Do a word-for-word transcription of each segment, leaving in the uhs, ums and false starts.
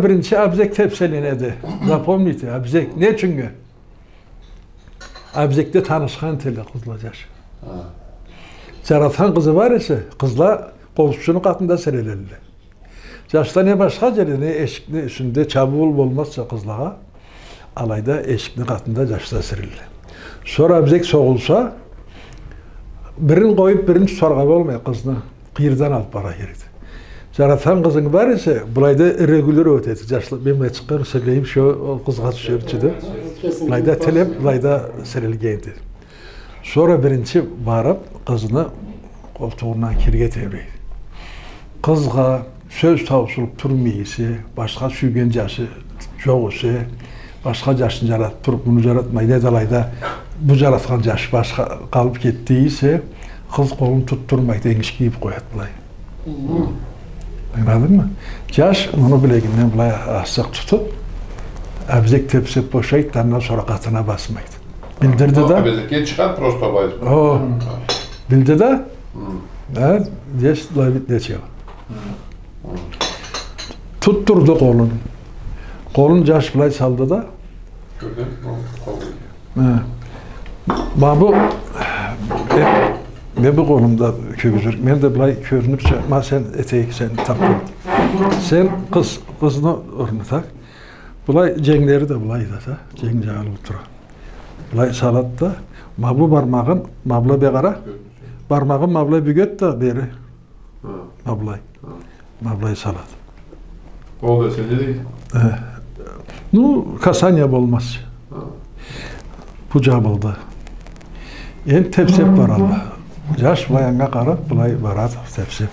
биринчи абезек тепселенеди. Запомните, абезек. Не ючюннге? Абезекде танышхан этелле къызла, джаш. Ха. Джаратхан къызы бар эсе, къызла къобузчуну къатында сирелелле. Джашла не башха джерде, не эшикни юсюнде, чабыуул болмазча къызлагъа, алайда эшикни къатында джашла сирелелле. Сора абезек согъулса, бирин къоюп, бирин тутаргъа болмай къызны. Къыйырдан алып барыргъа керекди. Джаратхан къызынг бар эсе, былайда регулировать этеди. Джашла, мен былай чыкъгъан, сирелейим, шо ол къызгъа тюшерча деп. Былайда тилеп, былайда сирелгенди. Сора биринчи барып, къызны къолтугъундан кирирге тебрейди. Къызгъа сёз таусулуп турмай эсе, башха сюйген джашы джокъ эсе, башха джашны джаратып туруп, муну джаратмай, неда алайда бу джаратхан джаш башха къалып кетди эсе, къыз къолун тутдурмайды, энгишге ийип къояды былай. Мгм. Ангыладынгмы? Джаш муну билегинден былай азчыкъ тутуп, абезек тепсеп бошайды да, андан сора къатына басмайды. Билдирди да. Абезекге чыгъады просто былай. О. Мгм. Билди да. Мгм. Э, здесь ловить нечего. Мгм. Тутдурду къолун. Къолун джаш былай салды да. Кёрдюнг? Ол къол. Э. Ма бу, э, мен бу къолумда кёргюзюрге, мен да былай кёрюнюрча, ма сен этейик, сен тап. Сен къыз, къызны орнуна так. Былай дженглери да былай да, да. Дженг джабылып тура. Былай салат да, ма бу бармагъын, ма былай бир къара. Бармагъын ма былай бюгет да бери. Ха. Ма былай. Ха. Ма былай салат. Ол да сенде дейди. Э. Ну, касание болмаз. Ха. Бу джабылды. Энди тепсеп баралла. Джаш былай анга къарап, былай барады, тепсеп.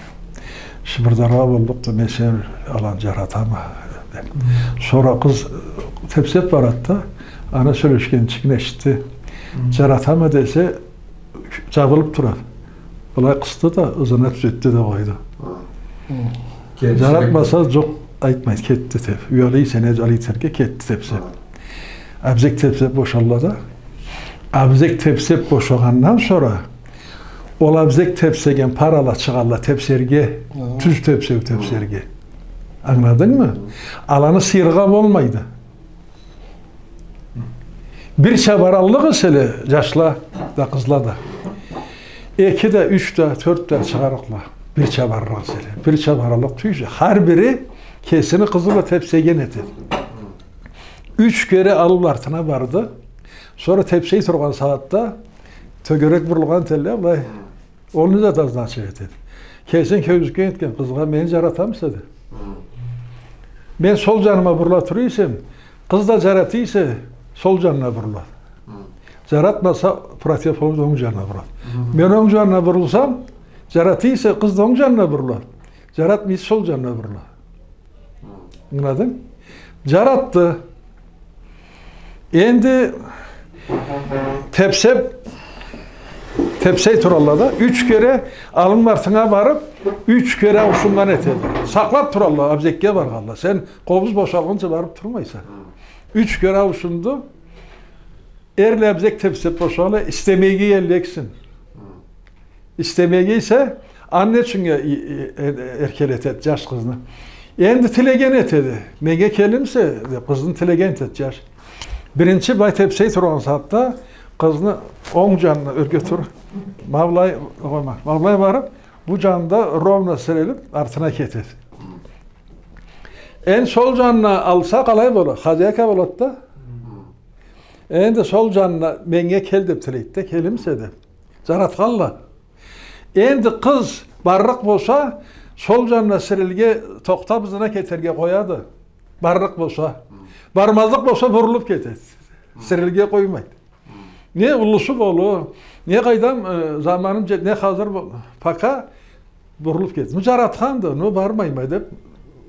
Шыбырдаргъа боллукъду, мен сени алай джаратама, деп. Сора къыз тепсеп барады да, аны сёлешгенчигин эшитди. Джаратама десе, джабылып турады. Былай къысды да, ызына тюзетди да къойду. Джаратмаса, джокъ, айтмайды, кетди деп. Уялай эсе, не алай этерге, кетди тепсеп. Абезек тепсеп бошалла да. Абезек тепсеп бошагъандан сора, ол абезек тепсеген парала чыгъалла тепсерге, тюз тепсеу тепсерге. Ангыладынгмы? Аланы сыйырыргъа болмайды. Бирча бараллыкъ эселе, джашла да, къызла да, эки да, юч да, тёрт да чыгъарыкъла. Бирча бараллыкъ эселе. Бирча бараллыкъ тюйюлсе, хар бири кесини къызы бла тепсеген этеди. Юч кере алып артына барды. Сора тепсей тургъан сагъатда тёгерек бурулгъан этелле, былай. Ол не зат означает этеди? Кесинг кёзюкген этген къызгъа, мени джаратамыса, деп. Мен сол джаныма бурула тура эсем, къыз да джарата эсе, сол джанына бурулады. Джаратмаса, противоположный, онг джанына бурулады. Мен онг джанына бурулсам, джарата эсе, къыз да онг джанына бурулады. Джаратмай эсе, сол джанына бурулады. Ангыладынг? Джаратды. Энди тепсеп, тепсей туралла да, юч кере аллынг артынга барып, юч кере ауушуннган этеди. Сакълап туралла, абезекге баргъанла. Сен къобуз бошалгъынчы барып турмайса. Юч кере ауушунду. Эрле абезек тепсеп бошалла, истемейге иеллексин. Истемейге эсе, аны не ючюннге и-, и-, э-, эркелетеди джаш къызны? Энди тилеген этеди. Меннге келемисе, деп, къызны тилеген этеди джаш. Биринчи былай тепсей тургъан сагъатда къызны онг джанына ёрге тур. Ма былай, къойма. Ма былай барып, бу джанында ровно сирелип, артына кетеди. Энди сол джанына алса, къалай бола? Хозяйка болады да. Энди сол джанына меннге кел деп тилейди да, келемисе деп. Джаратханла. Энди къыз барлыкъ болса, сол джанына сирелирге тохтап, ызына кетерге къояды. Барлыкъ болса. Бармазлыкъ болса, бурулуп кетеди. Сирелирге къоймайды. Не уллусу болур, не къайдам, э, заманым джет-, не хазыр бол-, пока бурулуп кетеди. Ну, джаратханды, ну, бармайма деп,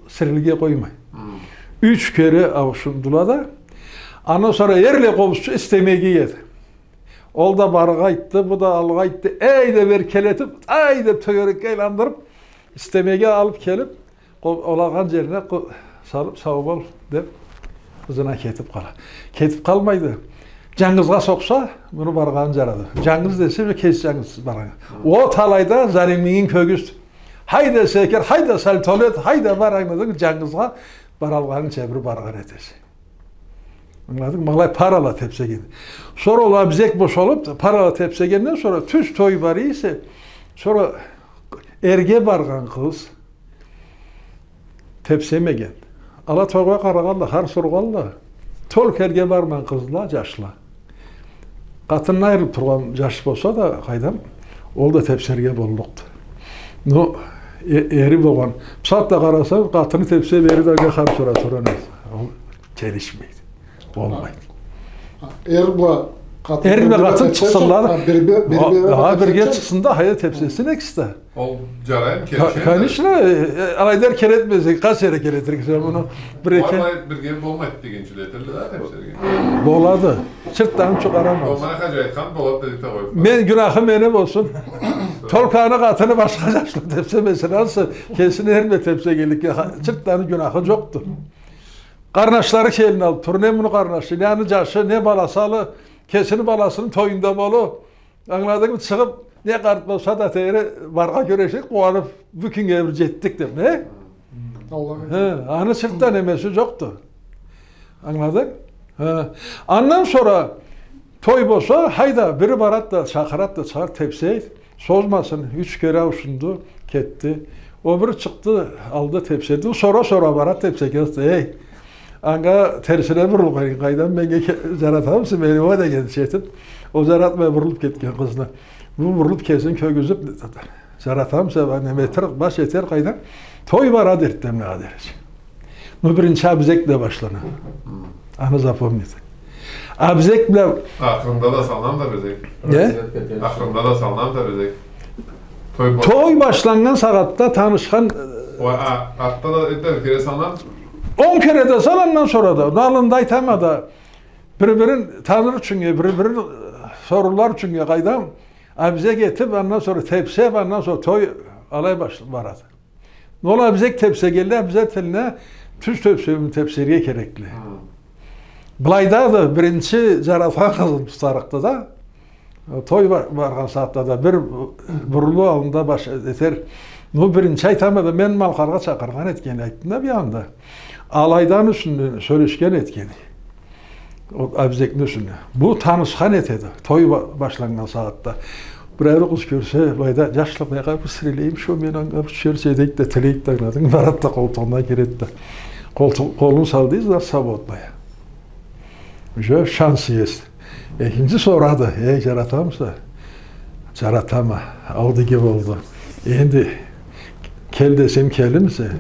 сирелирге къоймай. Юч кере ауушундула да, андан сора эрле къобузчу истемейге иеди. Ол да баргъа айтды, бу да алгъа айтды. Эй деп эркелетип, ай деп тёгерекге айландырып, истемейге алып келип, къо-, ол алгъан джерине къо-, салып, сау бол деп, ызына кетип къала. Кетип къалмайды. Джангызгъа сокъса, муну баргъаны джарады. Джангыз десе, бир кеси джангыз баргъан. Ол талайда заримингин кёргюзт. Хайда, секир, хайда, сальто эт, хайда бар, ангыладынг, джангызгъа баралгъанынча бир баргъан этесе. Ангыладынг? Ма алай парала тепсеген. Сора ол абезек бошалып, парала тепсегенден сора тюз той бара эсе, сора эрге баргъан къыз тепсемеген. Ала тойгъа къарагъанла, харс ургъанла. Только эрге бармагъан къызла, джашла. Къатынындан айырылып тургъан джаш болса да, къайдам, ол да тепсерге боллукъду. Но э-, эри болгъан. Бусагъатда къарасанг, къатыны тепсеп, эри да анга харс ура тургъан эди. Ол келишмейди. Болмайды. Эр бла къатын... Эр бла къатын тепсесе, чыкъсынла. Ха, бир, бир, бир, ха, бирге чыкъсынла, хайда, тепсесин экиси да. Ол джарайды, ка-, келишеди. Конечно, э, э, алайда эркелетмесенг, къайсы эре эркелетириксе муну? Бир эки. Алай бирге болмайды дегенча этелле да, тепсерге. Болады. Чыртдан чыгъарама. Болмай, хаджи айтхан, болады дедик да къоюп. Мен, гюнахы менде болсун. Только аны къатыны башха джашла тепсемесин, ансы кесини эр бла тепсегенликге, ха-, чыртдан гюнахы джокъду. Къарнашлары келин алып тур, не муну къарнашы, не аны джашы, не баласы ала, кесини баласыны тоюнда болур. Ангыладынгмы? Чыгъып, не къарт болса да, тери баргъа кюрешип, къууанып, бу кюннге бир джетдик деп, не? Аллах. Хы, аны чыртдан немеси джокъду. Ангыладынг? Хы. Андан сора той болса, хайда, бири барад да, чакъырад да, чыгъар, тепсейд. Созмасын, юч кере ауушунду, кетди. Ол бири чыкъды, алды, тепседи. Сора-сора барад, тепсеген къызны. Эй, анга терсине бурулгъан, къайдам, меннге ке-, джаратамыса мени, уа, дегенча этип, ол джаратмай бурулуп кетген къызны. Бу бурулуп, кесин кёргюзюп, джаратамыса, уа, неме этер, баш этер, къайдам. Той барад эртденблагъа дери. Ну, биринчи абезек бла башлана. Аны запомнить. Абезек бла... Ахырында да салынады абезек. Не? Ахырында да салынады абезек. Той бла... Той башланнган сагъатда танышхан... Уа, а, артда да, э, бир кере салынады. Он кере да сал, андан сора да. Аллында айтама да, бир-бирин таныр ючюннге, бир-бирин, э, сорулар ючюннге, къайдам. Абезек этип, андан сора тепсеп, андан сора той алай баш-, барады. Ол абезек тепсегенле, абезек тилине тюз тепсеуюн тепсерге керекли. Хы. Былайда да биринчи джаратхан къызын тутарыкъды да, той ба-, баргъан сагъатда да бир бурулуу аллында баш этер. Ну, биринчи айтама да, мен Малкъаргъа чакъыргъан этген, айтдым да бир анда. Алайдан юсюнден сёлешген этген. Ол абезекни юсюне. Бу танышхан этеди, той ба-, башланнган сагъатда. Бир ариу къыз кёрсе, былайда, джашла, былайгъа бир сирелейим, шо мен анга бир тюшерча дейд да, тилейд да, ангыладынг, барад да, къолтугъуна киред да. Къолту-, къолун салды, значит, свободная. Уже шанс есть. Экинчи сорады, эй, джаратамыса? Джаратама. Алды, иги болду. Энди кел десем, келирмисе?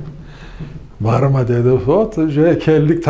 Барама, деди. Вот, уже келдик.